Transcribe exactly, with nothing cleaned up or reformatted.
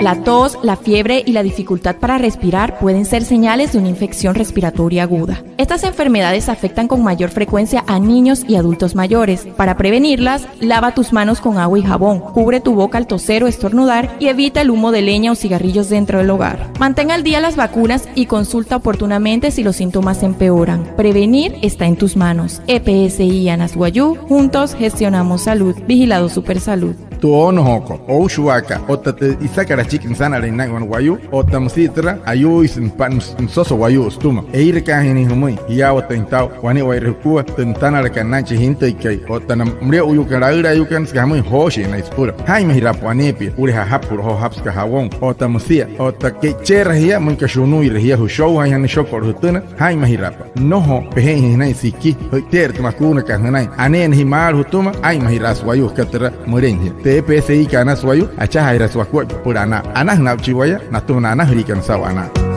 La tos, la fiebre y la dificultad para respirar pueden ser señales de una infección respiratoria aguda. Estas enfermedades afectan con mayor frecuencia a niños y adultos mayores. Para prevenirlas, lava tus manos con agua y jabón, cubre tu boca al toser o estornudar y evita el humo de leña o cigarrillos dentro del hogar. Mantén al día las vacunas y consulta oportunamente si los síntomas empeoran. Prevenir está en tus manos. E P S I Anas Wayuu, juntos gestionamos salud. Vigilado Supersalud. Tü oonojookot, oushuwaakat otta tü isakat achiki nüsanalein naa'in wane wayuu otta müsia türa, ayuuisü nüpa- nüsoso wayuu sütüma. Eirakaajünüin jümüin jiyaawatüin taa'u wane'ewai jukua tü nüsanalakat naa'in chi jintüikai otta na müle'uyuukana, laülaayuukana, süka jamüin, jooshi'inain süpüla. Jaa'inmajiraapa waneepia, puleja ajapü joo japü süka jabón otta müsia otta ke'icheera jia, müinka shunuire jia, jüshoujaainjana nüshoko'olu jütüna. Jaa'inmajiraapa. Nnojo peje'injüin jünain siki, jü'ite'erü tü makuunakat jünain. Aneena jia maalü jütüma, aa'inmajiraasü wayuu süka türa mülein jia. Tü E P S I kat Anas Wayuu, achajaajiraasü wakuaippa süpüla anaa. Anajüna aa'uchii waya natüma na anajüliikana saa'u anaa.